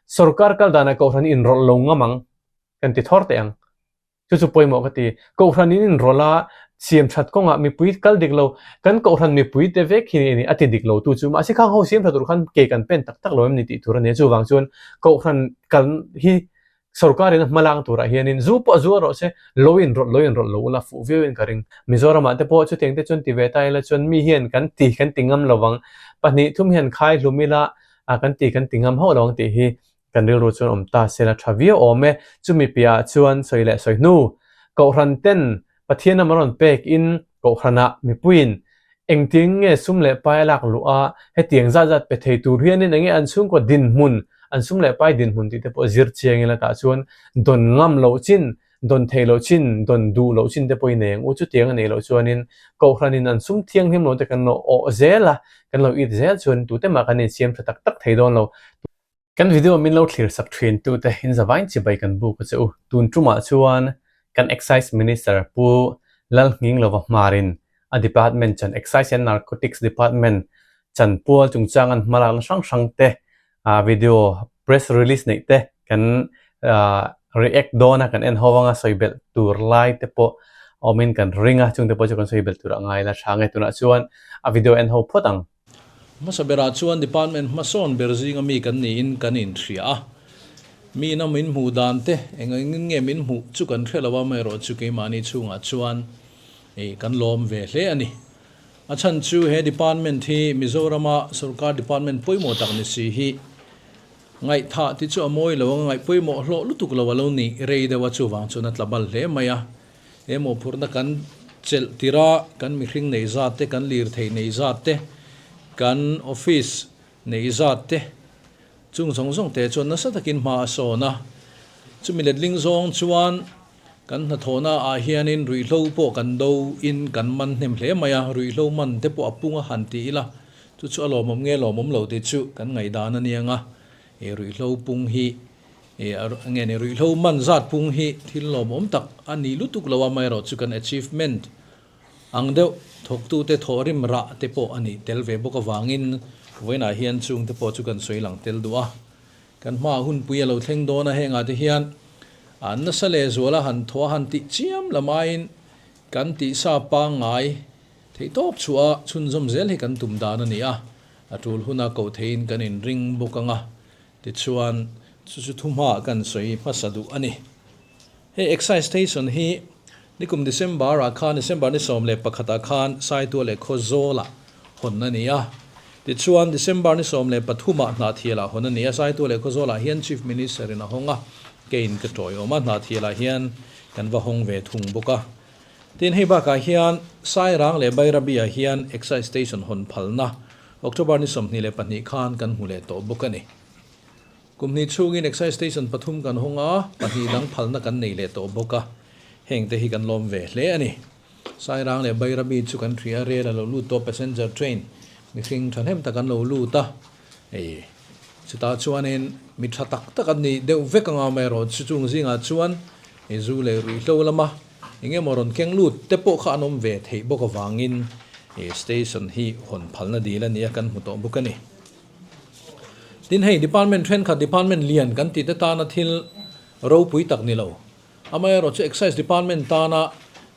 Sorkar kal danah Kohhran hi inrawlh lo ngam ang kan ti thawr teh ang. Chu chu pawimawh ka ti. Kohhran in inrawlh a, siam that kawngah mipui kal dik lo, kan Kohhran mipui te vek hi a ni, a ti dik lo tu chu. Mahse khang ho siam tha tur khan ke kan pen tak tak lo em ni tih tur a ni a. Chuvang chuan Kohhran kal hi Sorkarin a hmalang turah hianin zu pawh zu a rawh se, lo inrawlh lo inrawlh lo ula fuh viauin ka ring. Mizoramah te pawh chutiang te chuan ti ve ta ila chuan mi hian kan ti kan ti ngam lo vang, pahnih thum hian khai hlum ila kan ti kan ti ngam hauh lo ang tih hi kan rilru chuan awm ta se la tha viau awm e. Chumi piahah chuan sawi leh sawi hnu, Kohhran ten Pathian lam a rawn pek in Kohhranah mipuiin engtin nge sum leh pai a lak luh a, hetiang zat zat pe thei tur hianin enge an chhungkaw dinhmun, an sum leh pai dinhmun tih te pawh zir chiang ila tah chuan dawn ngam loh chin, dawn thei loh chin, dawn duh loh chin te pawh i nei ang u. Chutiang a neih loh chuanin Kohhranin an sum thianghlim lo te kan lo awh zel a, kan lo it zel chuan tute mah kan insiam tha tak tak thei dawn lo. Kan video min lo thlir sak thin tute in zavain chibai kan buk a che u. Tun tumah chuan kan Excise Minister Pu Lalnghinglova hmarin a department chan Excise and Narcotics Department chan pual chungchang an hmalakna hrang hrang te video press release neih te kan react dawn a kan en ho anga sawi belh tur lai te pawh awmin kan ring a chungte pawh chu kan sawi belh tur a ngai la tha nge tunah chuan a video en ho phawt ang. Hmasa berah chuan department hmasawn ber zinga mi kan niin kan inhria a. Miin a min hmuh dan te eng engin nge min hmuh chu kan hre lo a, amaherawhchu keimahni chhungah chuan kan lawm ve hle a ni. A chhan chu he department hi Mizorama sorkar department pawimawh tak ni si hi ngaihthah ti chu a mawi lo anga ngaih pawimawh hlawh lutuk lo a lo ni rei deuh a, chuvang chuan a tla bal hle mai a. He mawhphurhna kan chelh tirh a, kan mihring nei zat te, kan lirthei nei zat te, kan office nei zat te, chung zawng zawng te chuan nasa takin hma a sawn a. Chumi letling zawng chuan kan hnathawhna ah hianin ruihhlo pawh kan do in kan man hnem hle mai a, ruihhlo man te pawh a pung a han ti ila, chu chu a lawmawm nge lawmawm lo tih chu kan ngaihdan a niang a, he ruihhlo pung hi E a nge ni ruihhlo man zat pung hi thil lawmawm tak a ni lutuk lo a, amaherawhchu kan achievement ang deuh thawktute thawhrim rah te pawh a nih tel ve bawk avangin vawiinah hian chungte pawh chu kan sawi lang tel duh a. Kan hmaah hunpui a lo thleng dawn a, hengah te hian an nasa leh zuala han thaw a han tih chiam lamaiin kan tihsa pangngai theihtawp chhuah a chhunzawm zel hi kan tum dan a ni a, a tul huna koh theihin kan inring bawk ang a. Tichuan, chu chu thuhmaah kan sawi hmasa duh a ni. Hei Excise Station hi nikum December ah khan, December ni 11 ah khan Saitua leh Khawzawlah hawn a ni a. Tichuan, December ni 13 ah Hnahthialah hawn a ni a. Saitua leh Khawzawlah hian Chief Minister in a hawng a, keiin ka tawiawm a, Hnahthialah hian kan va hawng ve thung bawk a. Tin, hei bakah hian Sairang leh Bairabi ah hian Excise Station hawn phalna October ni 22 khan kan hmu leh tawh bawk a ni. Kum hnih chhungin Excise Station pathum kan hawng a, pahnih dang phalna kan nei leh tawh bawk a, hengte hi kan lawm ve hle a ni. Sairang leh Bairabi chu kan hria, rel a lo lut tawh, passenger train mihring thahnem tak an lo lut a, hei chutah chuanin mi tha tak tak an ni deuh vek anga amaherawhchu chung zingah chuan zu leh ruihhlo lama Eng emaw rawn keng lut te pawh kha an awm ve theih bawk avangin he station hi hawn phalna dil a nia kan hmu tawh bawk a ni. Tin hei department thenkhat department lian kan tih te tana thil ropui tak ni lo. Amaherawhchu excise department tana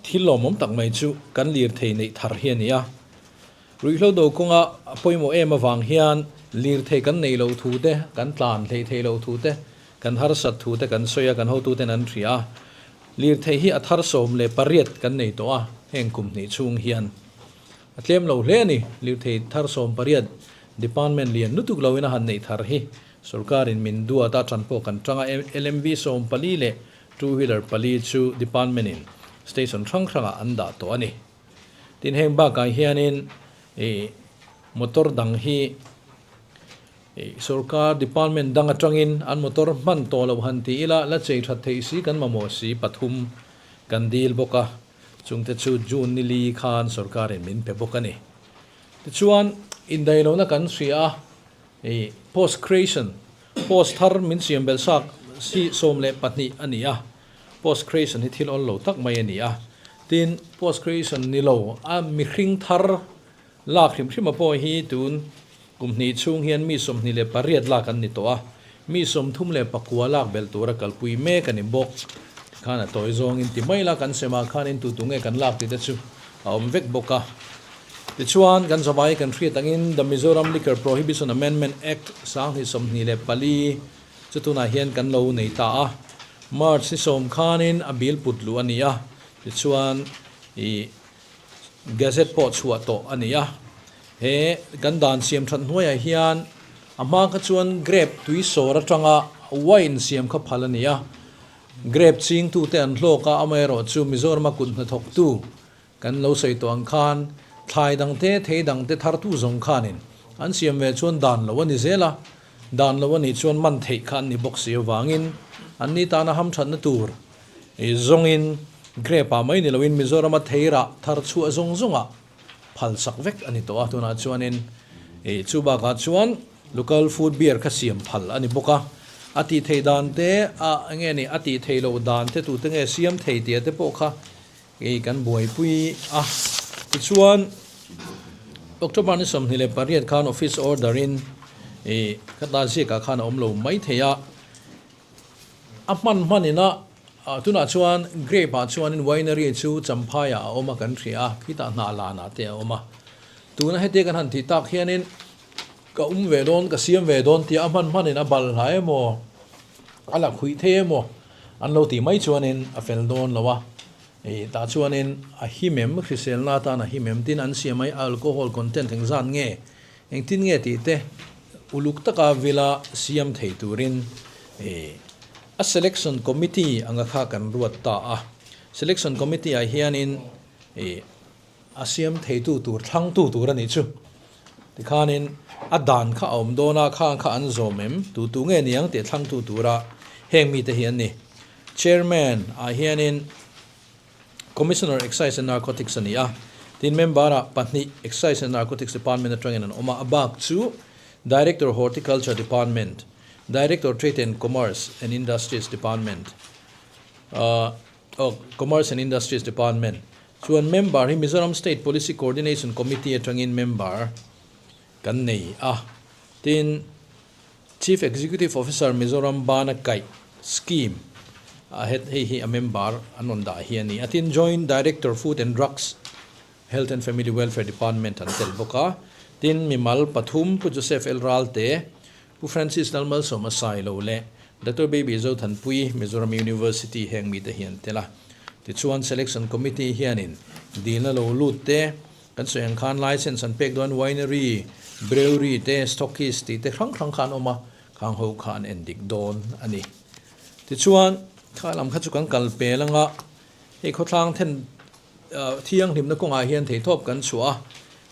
thil lawmawm tak mai chu kan lirthei neih thar hi a ni a. Ruihhlo do kawnga a pawimawh em avang hian lirthei kan neih loh thu te, kan tlan hleih theih loh thu te, kan harsat thu te kan sawi a, kan hotuten an hria a. Lirthei hi a thar 18 kan nei tawh a, heng kum hnih chhung hian a tlem lo hle a ni. Lirthei thar 18 department lian lutuk loin a han neih thar hi sorkarin min duat a, tan pawh kan tang a. LMV 14 leh two wheeler pali chu department in station hrang hrangah an dah tawh a ni. Tin heng bakah hianin ih motor dang hi Ih, sorkar department dang atangin an motor hman tawh loh han ti ila, la chei that theih si kan mamawh si pathum kan dil bawk a, chungte chu June ni li khan sorkarin min pe bawk a ni. Tichuan, indaihlohna kan hria a, ih, post creation, post thar min siam belh sak si 12 a ni a, post creation hi thil awl lo tak mai a ni a, tin, post creation ni lo a mihring thar Lak hrim hrima pawh hi tun kum hnih chhung hian mi 28 lak an ni tawh a. Mi 39 lak belh tura kalpui mek a ni bawk. Tikhan a tawi zawngin ti mai la kan semah khanin tu tu nge kan lak tih te chu a awm vek bawk a. Tichuan, kan zavai kan hriat angin The Mizoram Liquor Prohibition Amendment Act 2024 chu tunah hian kan lo nei ta a. March ni sawm khanin a bill put luh a ni a, tichuan ih Gazette pawh chhuah tawh a ni a. He kan dan siam that hnuaiah hian a hma kha chuan grape tui sawr atanga wine siam kha phal a ni a. Grape chingtute an hlawk a, amaherawhchu Mizorama kut hnathawktu Kan lo sawi tawh ang khan thlai dangte, thei dangte thartu zawng khanin an siam ve chuan dan lo a ni zel a, dan lo a nih chuan man theih kha an ni bawk si avangin anni tana hamthatna tur zawngin grape ah mai ni loin Mizorama thei rah thar chhuah zawng zawngah phal sak vek a ni tawh a, tunah chuanin chu bakah chuan local food beer kha siam phal a ni bawk a, a tih theih dan te a enge ni a tih theih loh dan te tute nge siam thei tih te pawh kha Kei kan buaipui a, tichuan October ni 28 khan office order in ih ka ta ziakah khan a awm lo mai thei a, a hman hman ina tunah chuan grape ah chuanin winery chu Champhai ah a awm a kan hria a, khitah hnah lan ah te a awm a, tuna hetia kan han tih tak hianin ka um ve dawn ka siam ve dawn tia a hman hman in a balhla emaw a la khuih thei emaw An lo tih mai chuanin a fel dawn lo a, ih tah chuanin a him em, hriselna atan a him em tin an siam mai alcohol content engzat nge, engtin nge tih te uluk taka vila siam thei turin ih a selection committee anga kha kan ruat ta a. Selection committee ah hianin ih A siam theitu tur, thlangtu tur a nih chu. Tikhanin a dan kha a awm dawn a, khang kha an zawm em? Tu tu nge niang tih thlangtu tura heng mite hi an ni. Chairman ah hianin Commissioner Excise and Narcotics a ni a, tin member ah pahnih Excise and Narcotics Department atangin an awm a, a bak chu Director Horticulture Department, Director Trade and Commerce and Industries Department, Commerce and Industries Department, Chuan member hi Mizoram State Policy Coordination Committee atangin member kan nei a. Tin, Chief Executive Officer Mizoram Bana Kaih Scheme a het hei hi a member an rawn dah hi a ni a. Tin, Joint Director Food and Drugs, Health and Family Welfare Department an tel bawk a. Tin, mimal pathum Pu Joseph L. Ralte, Pu Francis Lalmalsawma Sailo leh Doctor Baby Zothanpui, Mizoram University heng mite hi an tel a. Tichuan Selection Committee hianin dilna lo lut te, kan sawi ang khan licence an pek dawn winery, brewery te, stockist tih te hrang hrang kha an awm a, khang ho kha an en dik dawn a ni. Tichuan kha lam kha chu kan kal pel anga hei khawthlang then thianghlimna kawngah hian theihtawp kan chhuah a,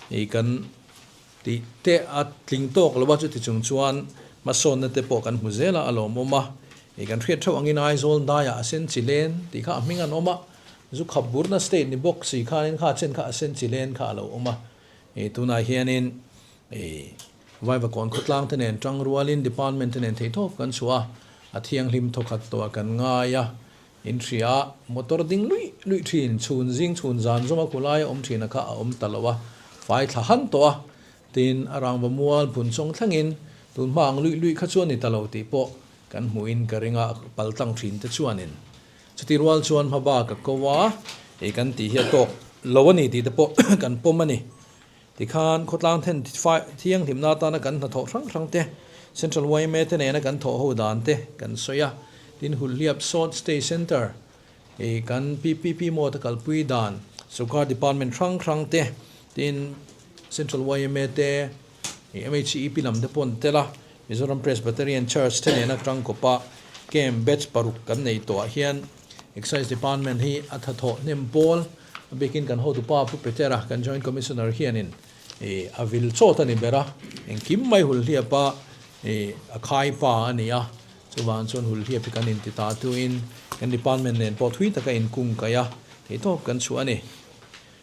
hei kan Tih te a tling tawk lo a, chuti chung chuan hmasawnna te pawh kan hmu zel a, a lawmawm a. Ih kan hriat theuh angin Aizawl daiah a sen chi len tih kha a hming an awm a, zu khap burna state ni bawk si khanin kha chen kha a sen chi len kha a lo awm a. Ih tunah hianin ih Vaivakawn khawtlang te nen tang rualin department te nen theihtawp kan chhuah a, a thianghlim thawkhat tawh a kan ngai a. Inhria, motor ding luih luih thin, chhun zing chhun zan zawng a khulai a awm thin a kha a awm ta lo a, fai thla han tawh a, tin a rangva mual phun chawng thlengin tun hma ang luih luih kha chu a ni ta lo tih pawh kan hmuhin ka ring a, pal tlang thin te chuanin chuti rual chuan hma bak a ko a, hei kan tih hi a tawk lo a ni tih te pawh kan pawm a ni. Tikhan khawtlang then thianghlimna atana kan hnathawh hrang hrang te, Central yma te nena kan thawh ho dan te kan sawi a, tin Hulhliap Salt Stay Centre i kan PPP mode a kalpui dan, Sorkar Department hrang hrang te, tin Central yma te, MHEP lam te pawh an tel a, Mizoram Presbyterian Church te nena tangkawpa camp batch paruk kan nei tawhah hian Excise Department hi a thathawh hnem pawl. A bikin kan hotupa Pu Petera, kan Joint Commissioner hianin ih a vil chawt a ni ber a, engkim mai Hulhliapa ih a khai pa a ni a, chuvang chuan Hulhliap hi kan inti ta tuin kan department nen pawh thui taka inkung kaih a, theihtawp kan chhuah a ni.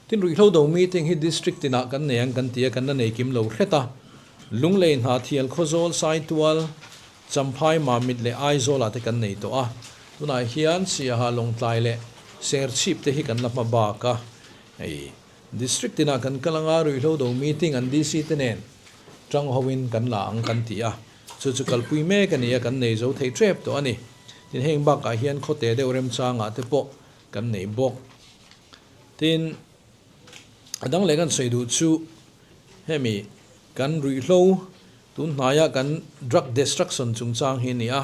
Tin, ruihhlo do meeting hi district tinah kan nei ang kan ti a, kan la nei kim lo hret a, Lunglei, Hnathial, Khawzawl, Saitual, Champhai, Mamit leh Aizawlah te kan nei tawh a, tunah hian Siaha, Lawngtlai leh Serchhip te hi kan la hma bak a, hei District tinah kan kal anga ruihhlo do meeting an DC te nen tang hoin kan la ang kan ti a. Chu chu kalpui mek a ni a, kan nei zo thei tep tawh a ni. Tin, heng bakah hian khawte deuh remchangah te pawh kan nei bawk. Tin, a dang leh kan sawi duh chu hemi kan ruihhlo tun hnaia kan drug destruction chungchang hi a ni a.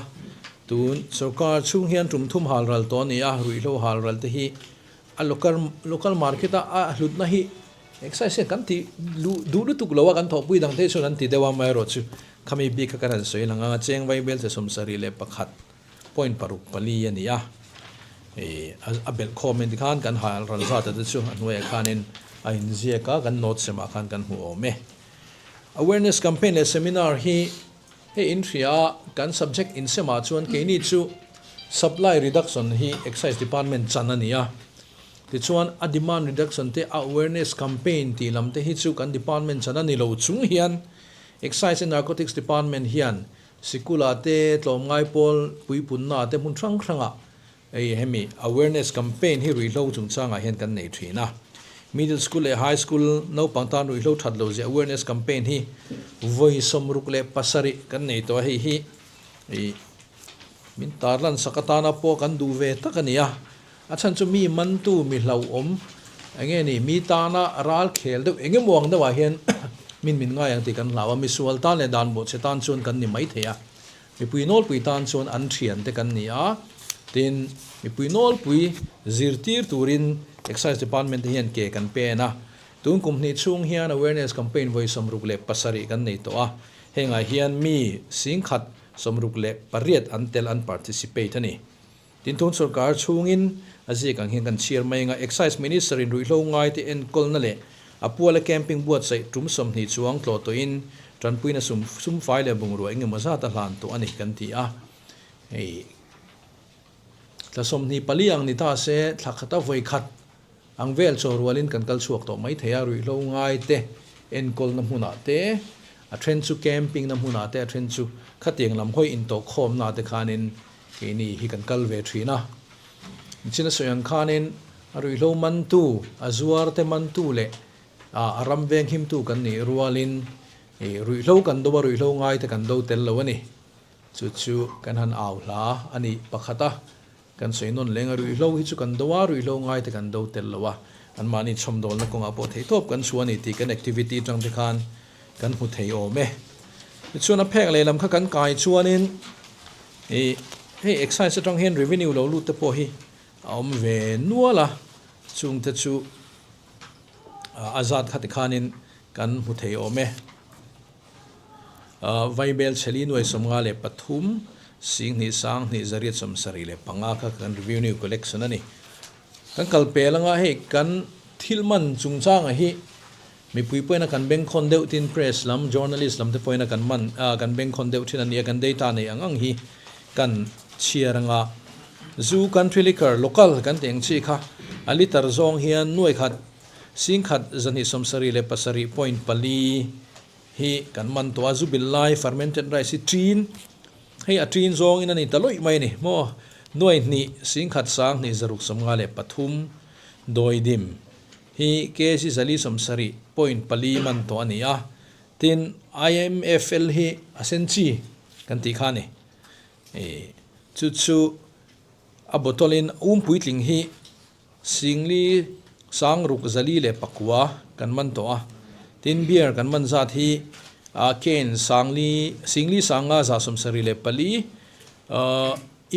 Tun sorkar chhung hian tum thum hal ral tawh a ni a, ruihhlo hal ral te hi a local local market a a hlutna hi Excise hian kan ti luh duh lutuk lo a, kan thawhpui dang te chuan an ti deuh a, amaherawh chu khami bik kha kan han sawi lang ang a, cheng vai bel che 71 point paruk pali a ni a, ih a belh khawm in tikhan kan hal ral zat te chu a hnuaiah khanin a inziak a, kan note semah khan kan hmu awm e. Awareness campaign leh seminar hi hei inhria a, kan subject insemah chuan keini chu supply reduction hi Excise department chan a ni a, Tichuan, a demand reduction te, a awareness campaign tih lam te hi chu kan department chan a ni lo chung hian Excise and Narcotics Department hian sikula te, tlawmngai pawl puipunna te hmun hrang hrangah hei hemi awareness campaign hi ruihhlo chungchangah hian kan nei thin a. Middle School leh High School naupang tan ruihhlo that lo zia awareness campaign hi vawi 67 kan nei tawh a, hei hi min tarlan sak atana pawh kan duh ve tak a ni a. A chhan chu mi mantu, mi hlauhawm, eng nge ni, mi tana ral khel deuh eng emaw ang deuhah hian min min ngai ang tih kan hlau a, misual tan leh dan bawhchhe tan chuan kan ni mai thei a, mipui nawlpui tan chuan an thiante kan ni a, tin, mipui nawlpui zirtir turin Excise Department te hian ke kan pen a, tun kum hnih chhung hian awareness campaign vawi 67 kan nei tawh a, hengah hian mi 1068 an tel an participate a ni. Tin, tun sorkar chhungin a ziak ang hian kan chhiar mai anga Excise Minister in ruihhlo ngaite enkawlna leh a puala camping buatsaih tum 20 chuang tlawh tawhin tanpuina sum sumfai leh bungrua eng emaw zat a hlan tawh a ni kan ti a. Hei thla 24 ang ni ta se thla khata vawi khat ang vel chaw rualin kan kal chhuak tawh mai thei a, ruihhlo ngaite enkawlna hmunah te, a then chu camping na hmunah te, a then chu khatiang lam hawi intawhkhawmna te khanin Keini hi kan kal ve thin a, nichin a sawi ang khanin a ruihhlo mantu, a zuarte mantu leh a ram venghimtu kan nih rualin ruihhlo kan do a, ruihhlo ngaite kan do tel lo a ni. Chu chu kan han au hla a ni pakhat a, kan sawi nawn leng a, ruihhlo hi chu kan do a, ruihhlo ngaite kan do tel lo a, anmahni chhawmdawlna kawngah pawh theihtawp kan chhuah a ni tih kan activity atang te khan kan hmu thei awm e. Tichuan a phek lehlam kha kan kai chuanin Ih, hei excise atang hian revenue lo lut te pawh hi a awm ve nual a, chung te chu a zat kha tikhanin kan hmu thei awm e. Vaibel chheli nuai 53, 10,000 sang hnih zariat 75 kha kan revenue collection a ni. Kan kal pel anga hei kan thil man chungchangah hi Mipui pawhin a kan bengkhawn deuh tin press lam, journalist lam te pawhin a kan man a kan bengkhawn deuh thin a nia, kan data nei ang ang hi kan chhiar anga zu country liquor local kan tih ang chi kha a liter zawng hian nuai khat 10,000 277 point pali hi kan man tawh a, zu bil lai fermented rice hi ṭin hei a ṭin zawngin a ni ta lawih mai a ni maw nuai hnih 10,000 sang hnih 653 dawidim Hi kg 470 point pali man tawh a ni a, tin IMFL hi a sen chi kan tih kha a ni. Chu chu a bottle in um puitling hi singli sang ruk zali leh pakua kan man tawh a, tin beer kan man zat hi cane sangli singli sanga 74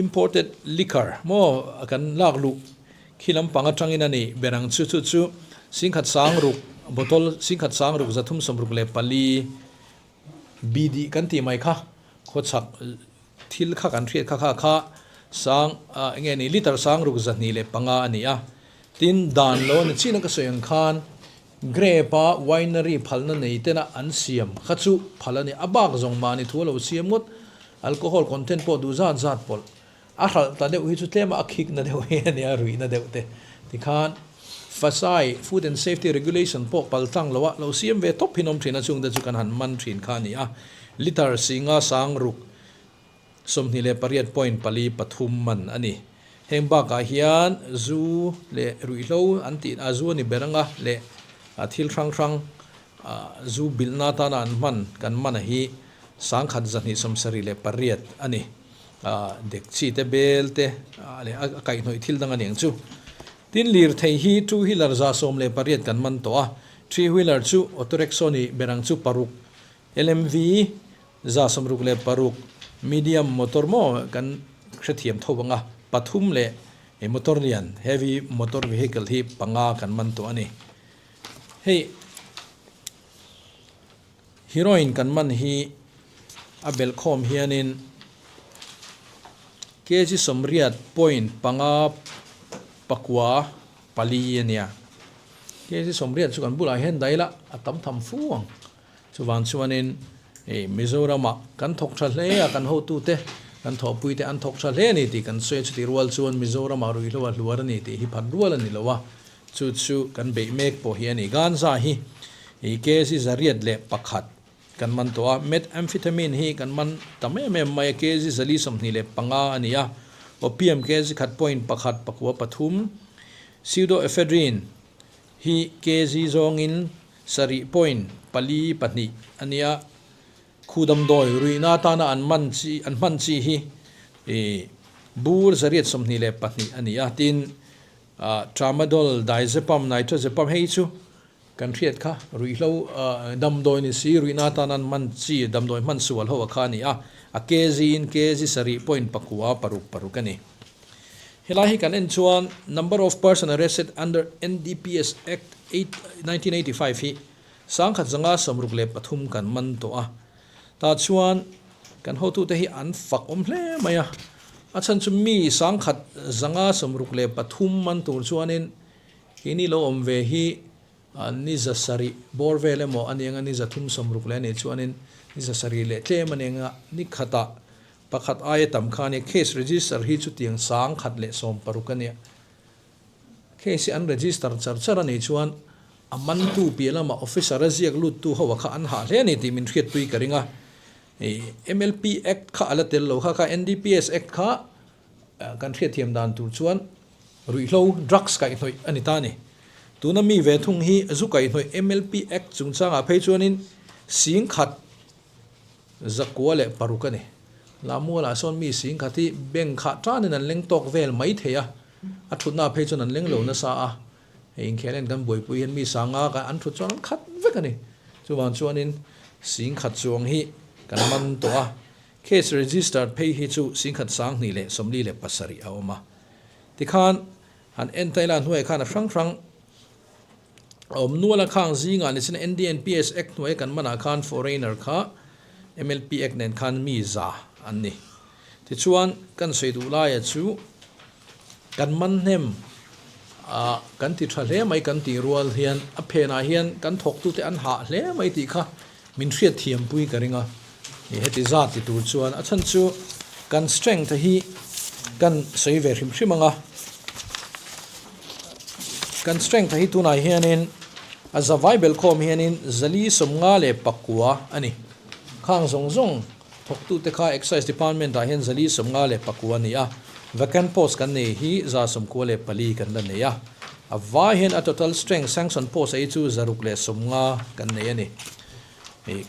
Imported liquor maw kan lak luh khi lampang atangin a ni ber ang chu chu chu 10,000 sang ruk bottle 10,000 sang ruk 364 bidi kan tih mai kha khawchhak thil kha kan hriat kha kha kha sang eng nge ni liter sang ruk 205 a ni a tin dan lo a ni chin a ka sawi ang khan Grape a winery phalna nei tena an siam kha chu phal a ni. A bak zawng mahni thu a lo siam ngawt. Alcohol content pawh duh zat zat pawlh. A hralh ta deuh hi chu tlem a khikna deuh hi a nia, ruihna deuh te. Tikhan Fasai, Food and Safety Regulation, pawh pal tlang lo a, lo siam ve tawp hi an awm thin a, chungte chu kan han man thin kha a ni a. Liter singa sang ruk. 28 point pali pathum man a ni. Heng bakah hian zu leh ruihhlo an tih a zu a ni ber anga leh thil hrang hrang zu bilhna atana an hman kan man a hi. 1278 a ni. Dekchi te bel te leh a kaihhnawih thil dang a ni ang chu. Tin lirthei hi two wheeler 118 kan man tawh a, three wheeler chu auto rickshaw ni ber ang chu paruk, LMV 66 medium motor maw kan hrethiam tho ang a, pathum leh motor lian heavy motor vehicle hi panga kan man tawh a ni. Hei. Heroin kan man hi a belhkhawm hianin kg 80 point panga pakua pali a nia. Kg 80 chu kan bulah hian daih ila a tam tham fu ang. Chuvang chuanin hei Mizoramah kan thawk tha hle a, kan hotute kan thawhpuite an thawk tha hle a ni tih kan sawi a, chutih rual chuan Mizoramah ruihhlo a hluar a ni tih hi phat rual a ni lo a. Chu chu kan beih mek pawh hi a ni. Ganja hi i kg 101 kan man tawh a, Methamphetamine hi kan man tam em em mai a, kg 425 a ni a, Opium kg khat point pakhat pakua pathum, Pseudoephedrine hi kg zawngin sarih point pali pahnih a ni a, Khu damdawi ruihna atana an man chi an hman chi hi i bur 822 a ni a, tin Tramadol, Diazepam, Nitrazepam hei chu kan hriat kha ruihhlo damdawi ni si ruihna atana an hman chi damdawi hman sual ho a kha a ni a, a kg in kg sarih point pakua paruk paruk a ni. Helai hi kan en chuan number of person arrested under NDPS Act 1985 hi 1163 kan man tawh a, tah chuan kan hotute hi an fak awm hle mai a, a chhan chu mi 1163 man tur chuanin keini lo awm ve hi ni 700 bawr vel emaw a ni anga ni 360 leh a nih chuanin ni 700 leh tlem a ni anga ni khatah pakhat aia tam kha a nia, case register hi chutiang 1016 a nia. Case hi an register char char a nih chuan a mantu piah lamah officer a ziak luttu ho a kha an hah hle a ni tih min hriatpui ka ring a. MLP Act kha a la tel lo kha kha NDPS Act kha kan hriatthiam dan tur chuan ruihhlo drugs kaihhnawih a ni ta a ni. Tuna mi ve thung hi zu kaihhnawih MLP Act chungchangah phei chuanin 10,000 106 a ni. Lamualah sawn mi 10,000 hi bank khah tanin an leng tawk vel mai thei a. A thutna phei chuan an leng lo nasa a, hei inkhel en kan buaipui hian mi sanga kan an thut chuan an khat vek a ni. Chuvang chuanin 10,000 chuang hi kan man tawh a, case registered phei hi chu 10,247 a awm a. Tikhan han en ta ila hnuaiah khan a hrang hrang a awm nual a, khang zingah nichina NDNPS Act hnuaia kan manah khan foreigner kha MLP Act nen khan mi za an ni. Tichuan, kan sawi duh laia chu kan man hnem a, kan ti tha hle mai kan tih rual hian a phenah hian kan thawktute an hah hle mai tih kha min hriat thiampui ka ring a. Heti zat ti tur chuan a chhan chu kan strength hi kan sawi ve hrim hrim ang a. Kan strength hi tunah hianin a zavai belhkhawm hianin 459 a ni. Khang zawng zawng Thawktute kha Excise Department ah hian 454 a ni a, vacant post kan nei hi 94 kan la nei a. A vai hian a total strength sanction post ei chu 650 kan nei a ni.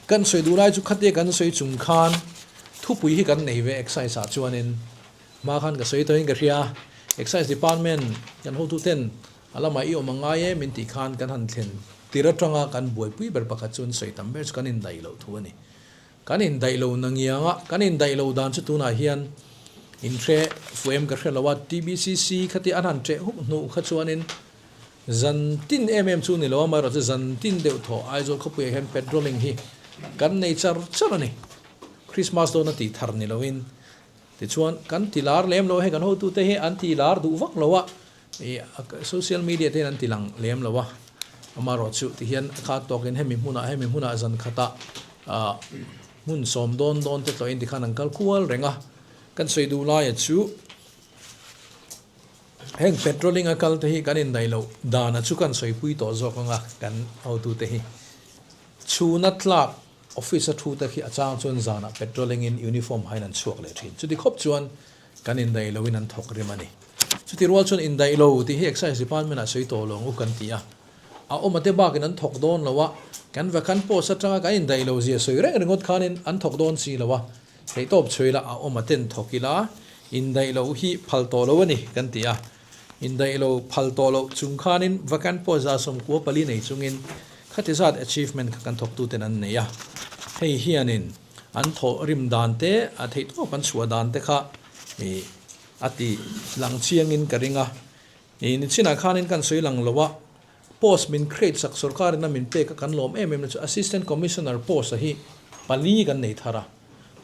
Kan sawi duh lai chu khatia kan sawi chung khan thupui hi kan nei ve Excise ah chuanin hma khan ka sawi tawhin ka hria a, Excise Department kan hotuten a lamah i awm a ngai e min tih khan kan han thlen tir atanga kan buaipui ber pakhat chu an sawi tam ber chu kan indaih loh thu a ni. Kan indaih lo na ngiang a, kan indaih lo dan chu tunah hian inhre fuh em ka hre lo a, TBCC khati an han ṭeh huk hnuh kha chuanin zan tin em em chu ni lo a, amaherawh chu zan tin deuh thaw Aizawl khawpuiah hian patrolling hi kan nei char char a ni. Christmas dawna tih thar ni loin tichuan kan ti lar lem lo a, hei kan hotute hi an ti lar duh vak lo a, Ih social media te hian an ti lang lem lo a, amaherawh chu ti hian a khat tawkin hemi hmunah hemi hmunah zan khatah ah hmun sawm dawn dawn te tlawhin tikhan an kal kual reng a, kan sawi duh laia chu heng patrolling a kal te hi kan indaih loh dana chu kan sawipui tawh zawk ang a kan hotute hi chhuna tlak office a thu te khi a chang chuan zanah patrolling in uniform hain an chhuak leh thin chuti khawp chuan Kan indaih loin an thawk rim a ni. Chuti rual chuan indaih lo tih hi Excise Department ah sawi tawh lo ang u kan ti a. A awm ate bakin an thawk dawn lo a, kan vacant post atanga kan indaih lo zia sawi reng ringawt khanin an thawk dawn si lo a, theihtawp chhui ila a awm aten thawk ila indaih loh hi phal tawh lo a ni kan ti a. Indaih lo phal tawh loh chung khanin vacant post 94 nei chungin khati zat achievement kha kan thawktuten an nei a. Hei hianin an thawh rim dan te, a theihtawp an chhuah dan te kha a ti lang chiangin ka ring a. I nichinah khanin kan sawi lang lo a, post min create sak sorkarin a min pek a kan lawm em em na chu Assistant Commissioner post a hi pali kan nei thar a,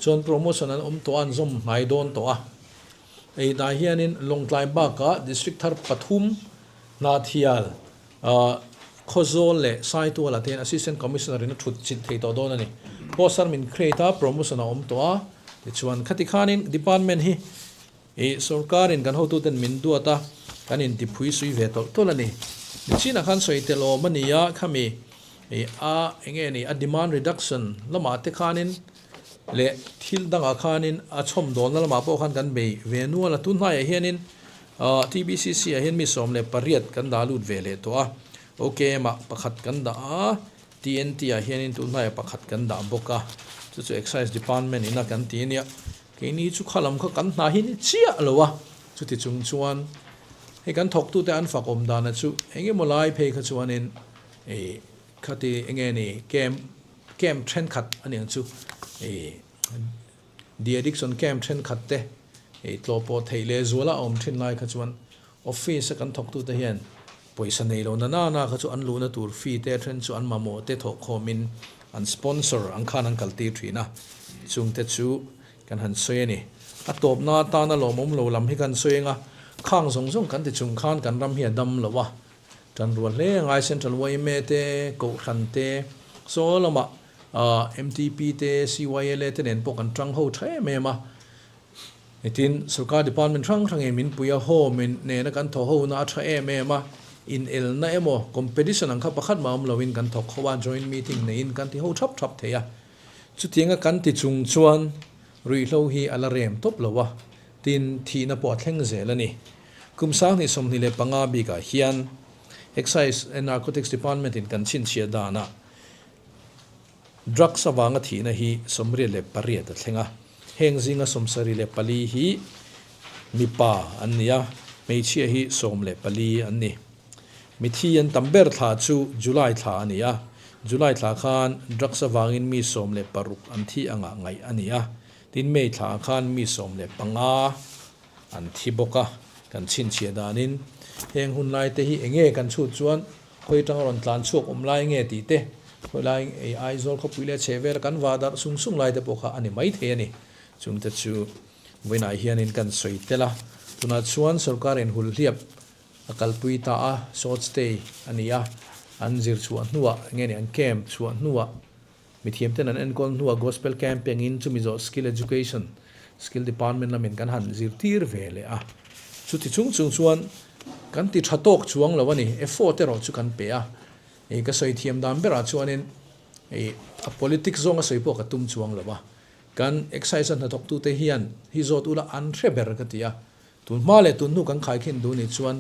chuan promotion an awm tawh a an zawm hnai dawn tawh a. Hei hnai hianin Lawngtlai bakah District thar pathum Hnathial, Khawzawl leh Saitual ah te hian Assistant Commissioner in a thut chilh thei tawh dawn a ni. Post thar min create a, promotion a awm tawh a, tichuan khati khanin department hi Ih, sorkarin kan hotuten min duat a, kan intiphui sui ve tawlh tawlh a ni. Nichinah khan sawi tel awm a ni a, khami ih a eng nge ni a demand reduction lamah te khanin leh thil dangah khanin a chhawmdawlna lamah pawh khan kan bei ve nual a. Tun hnaiah hianin ah TBCC ah hian mi 18 kan dah lut ve leh tawh a, OKM ah pakhat kan dah a, TNT ah hianin tun hnaiah pakhat kan dah bawk a, chu chu Excise Department in a kan ti a nia. Keini chu kha lam kha kan hna hi ni chiah lo a, chuti chung chuan hei kan thawktute an fak awm dana chu eng emaw lai phei kha chuanin ih khati eng nge ni camp camp thenkhat a niang chu ih de addiction camp thenkhat te ih tlawh pawh theih leh zuala a awm thin lai kha chuan office a kan thawktute hian Pawisa nei lo na nana kha chu an luhna tur fee te then chu an mamawh te thawh khawmin an sponsor ang khan an kaltir thin a, chungte chu kan han sawi a ni. A tawpna atana lawmawm lo lam hi kan sawi eng a, khang zawng zawng kan ti chung khan kan ram hi a dam lo a, tanrual hle a ngai Central yma te, Kohhran te, saw lamah MTP te, CYLA te nen pawh kan tang ho tha em em a, Nitin, sorkar department hrang hrangin min pui a, home in nena kan thawh ho na a tha em em a, inelna emaw competition ang kha pakhat mah awm loin kan thawk ho a, joint meeting neiin kan ti ho thap thap thei a. Chutianga kan ti chung chuan ruihhlo hi a la rem tawp lo a, tin thihna pawh a thleng zel a ni. Kum 2025 bikah hian Excise and Narcotics Department in kan chhinchhiah danah Drugs avanga thihna hi 88 a thleng a, heng zinga 74 hi mipa an ni a, hmeichhia hi 14 an ni. Mithi an tam ber thla chu July thla a ni a, July thla khan drugs avangin mi 16 an thi angah ngaih a ni a, tin May thla khan mi 15 an thi bawk a, kan chhinchhiah danin heng hun lai te hi enge kan chhut chuan Khawi atanga rawn tlan chhuak awm lai nge tih te, khawi lai ei Aizawl khawpui leh chheh vela kan vah darh sung sung lai te pawh kha a ni mai thei a ni. Chungte chu vawiinah hianin kan sawi tel a, tunah chuan sorkar in hulhliap a kalpui ta a, short stay a ni a, an zir chhuah hnuah nge ni an camp chhuah hnuah Mithiam ten an enkawl hnuah Gospel Camping in chumi zawh Skill Education, Skill Department lamin kan han zirtir ve leh a. Chuti chung chung chuan kan ti tha tawk chuang lo a ni, effort erawh chu kan pe a. Ih ka sawi thiam dan berah chuanin ih a politics zawnga sawi pawh ka tum chuang lo a. Kan excise a hnathawktute hian hi zawt ula an hre ber ka ti a. Tun hma leh tun hnu kan khaikhin duh nih chuan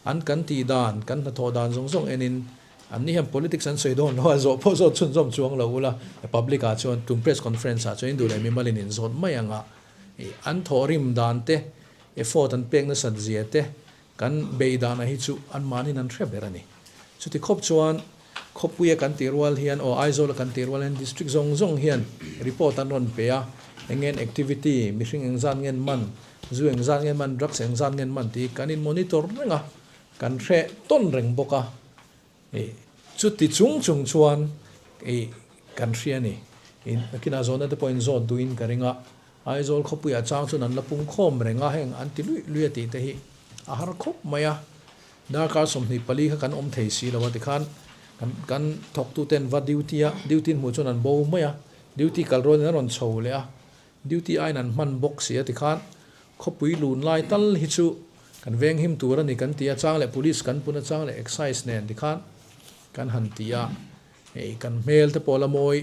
an kan tih dan, kan hnathawh dan zawng zawng enin anni hian politics an sawi dawn lo a, zawh pawh zawt chhunzawm chuang lo ula, public ah chuan tum press conference ah chuan in duh leh mimalin in zawt mai ang a, ih an thawhrim dan te, effort an pek nasat zia te, kan bei dan ah hi chu anmahniin an hre ber a ni. Chuti khawp chuan Khawpuia kan tih rual hian aw Aizawla kan tih rual hian district zawng zawng hian report an rawn pe a, eng ngen activity, mihring engzat ngen man, zu engzat ngen man, drugs engzat ngen man tih kan in monitor reng a, kan hre tawn reng bawk a, ih chuti chung chung chuan ih kan hria a ni. Ih nakinah zawhna te pawh in zawt duhin ka ring a, Aizawl khawpuiah chang chuan an la pung khawm reng a, heng an ti luih luih a tih te hi a har khawp mai a. Darkar 24 kha kan awm thei si lo a tikhan kan kan thawktuten va duty a, duty hmuh chuan an bo mai a, duty kal rualin an rawn chho leh a, duty aiin an hman bawk si a tikhan khawpui lun lai tal hi chu kan venghim tur a ni kan ti a, chang leh police kan pun a, chang leh excise nen tikhan kan han ti a, hei kan hmel te pawh la mawi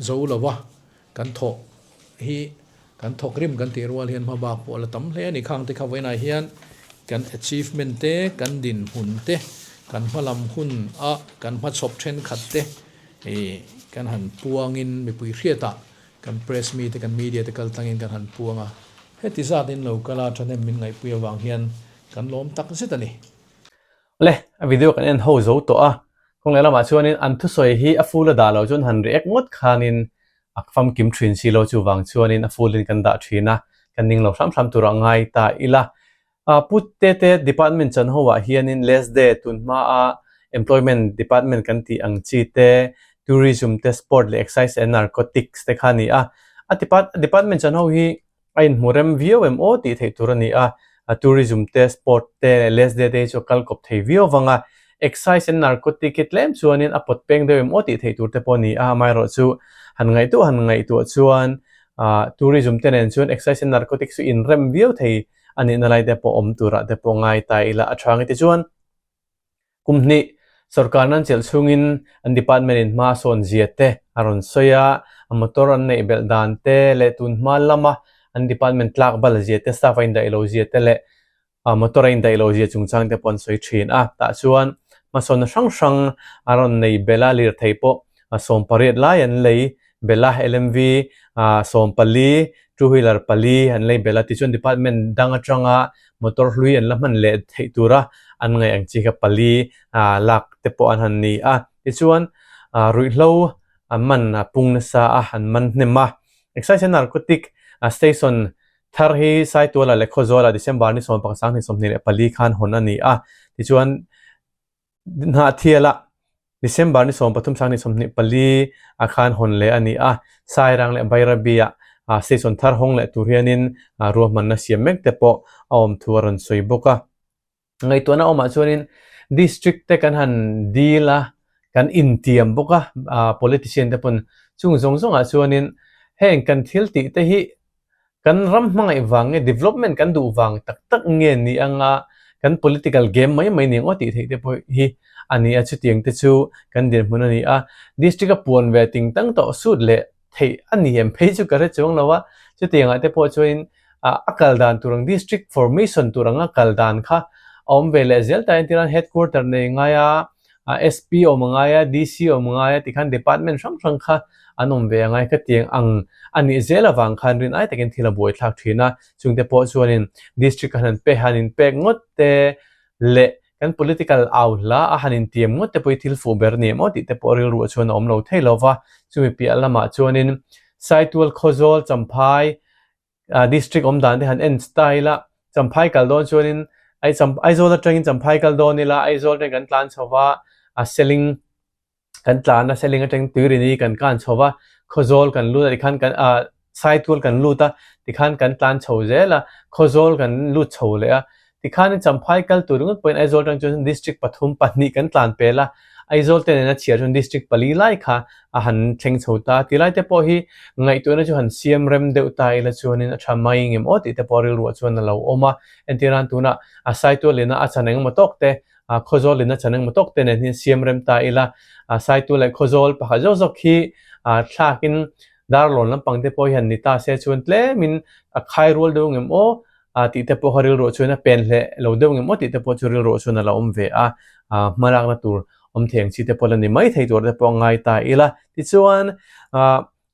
zo lo a. Kan thawk hi kan thawk rim kan tih rual hian hmabak pawh a la tam hle a ni. Khang te kha vawiinah hian kan achievement te, kan dinhmun te Kan hmalam hun a kan hmachhawp thenkhat te kan han puangin mipui hriatah kan press mite kan media te kal tlangin kan han puang a. Heti zat in lo kal a thahnem min ngaihpui avang hian kan lawm tak zet a ni. Le, a video kan en ho zo tawh a, kawng leh lamah chuanin an thusawi hi a full a dah loh chuan han react ngawt khanin a famkim thin si lo chuvang chuanin a full in kan dah thin a, kan ning lo hram hram turah ngai ta ila. Pu Tete department chan ho ah hianin Lesde tun hma a employment department kan tih ang chi te, tourism te, sport leh excise and narcotics te kha a ni a, a department chan ho hi A inhmu rem viau em aw tih theih tur a ni a, tourism te, sport te leh lesde te hi chu a kal kawp thei viau vang a, excise and narcotic hi tlem chuanin a pawt peng deuh em aw tih theih tur te pawh a ni a, amaherawhchu han ngaihtuah han ngaihtuah chuan tourism te nen chuan excise and narcotic chu inrem viau thei a nihna lai te pawh awm turah te pawh ngai ta ila a tha ang e tichuan. Kum hnih sorkar nan chelh chhungin an department in hma a sawn zia te a rawn sawi a, a motor an neih belh dan te leh tun hma lama an department tlak bal zia te, staff a indaih lo zia te leh motor a indaih lo zia chungchang te pawh an sawi thin a. Tah chuan hmasawnna hrang hrang a rawn nei belh a, lirthei pawh 18 lai an lei belh a, LMV 14, two wheeler pali an lei belh a, tichuan department dang atanga motor hlui an la hman leh theih tura an ngaih ang chi kha pali lak te pawh an han ni a, tichuan ruihhlo an man a pung nasa a, an man hnem a. Excise and Narcotic Station thar hi Saituala leh Khawzawla December ni 11, 2024 khan hawn a ni a, tichuan Hnahthialah December ni 13 2024 ah khan hawn leh a ni a, Sairang leh Bairabi-ah station thar hawng leh tur hianin ruahmanna siam mek te pawh a awm thu a rawn sawi bawk a. Ngaihtuahna awmah chuanin district te kan han deal a, kan intiam bawk a, politician te pawn chung zawng zawngah chuanin heng kan thil tih te hi Kan ram hmangaih vang nge development kan duh vang tak tak nge ni anga kan political game mai mai ni ang aw tih theih te pawh hi a ni a, chutiang te chu kan dinhmun a ni a. District a puan ve ting tang tawh sut leh theih a ni em phei chu ka hre chuang lo a, chutiang ah te pawh chuanin a kal dan tur ang district formation tur anga kal dan kha a awm ve leh zel ta entirnan headquarter nei ngai a, SP awm a ngai a, DC awm a ngai a tikhan department hrang hrang kha an awm ve a ngai ka tiang ang a nih zel avang khan rin ai takin thil a buaithlak thin a, chungte pawh chuanin district a han pe han inpek ngawt te leh kan political au hla a han intiam ngawt te pawh hi thil fuh ber a ni em aw tih te pawh rilruah chuan a awm lo thei lo va, chumi piah lamah chuanin Saitual Khawzawl Champhai District awm dan te han en style a, Champhai kal dawn chuanin Aizawl atangin Champhai kal dawn ila Aizawl atangin kan tlan chho va, a Seling kan tlan a, Seling atangin Tuirini kan kan chho va, Khawzawl kan lut a tikhan kan ah Saitual kan lut a tikhan kan tlan chho zel a, Khawzawl kan lut chho leh a, Tikhanin Champhai kal tur ringawt pawhin Aizawl atang chuan District pathum pahnih kan tlan pel a, Aizawl te nena chhiar chuan District pali lai kha a han thleng chho ta. Ti lai te pawh hi ngaihtuahna chu han siam rem deuh ta ila chuanin a tha mai ngem aw tih te pawh rilruah chuan a lo awm a. Entirnan tunah a Saitual ina a chan engemaw tawk te, Khawzawl ina chan engemaw tawk te nen hian siam rem ta ila, Saitual leh Khawzawl pakhat zawk zawk hi thlakin Darlawn lampang te pawh hi han ni ta se chuan tlemin a khai rual deuh ngem aw a tih te pawh kha rilruah chuan a pen hleh lo deuh ngem aw tih te pawh chu rilruah chuan a lo awm ve a, hmalakna tur awm thei ang chi te pawh la ni mai thei tur te pawh a ngai ta ila. Tichuan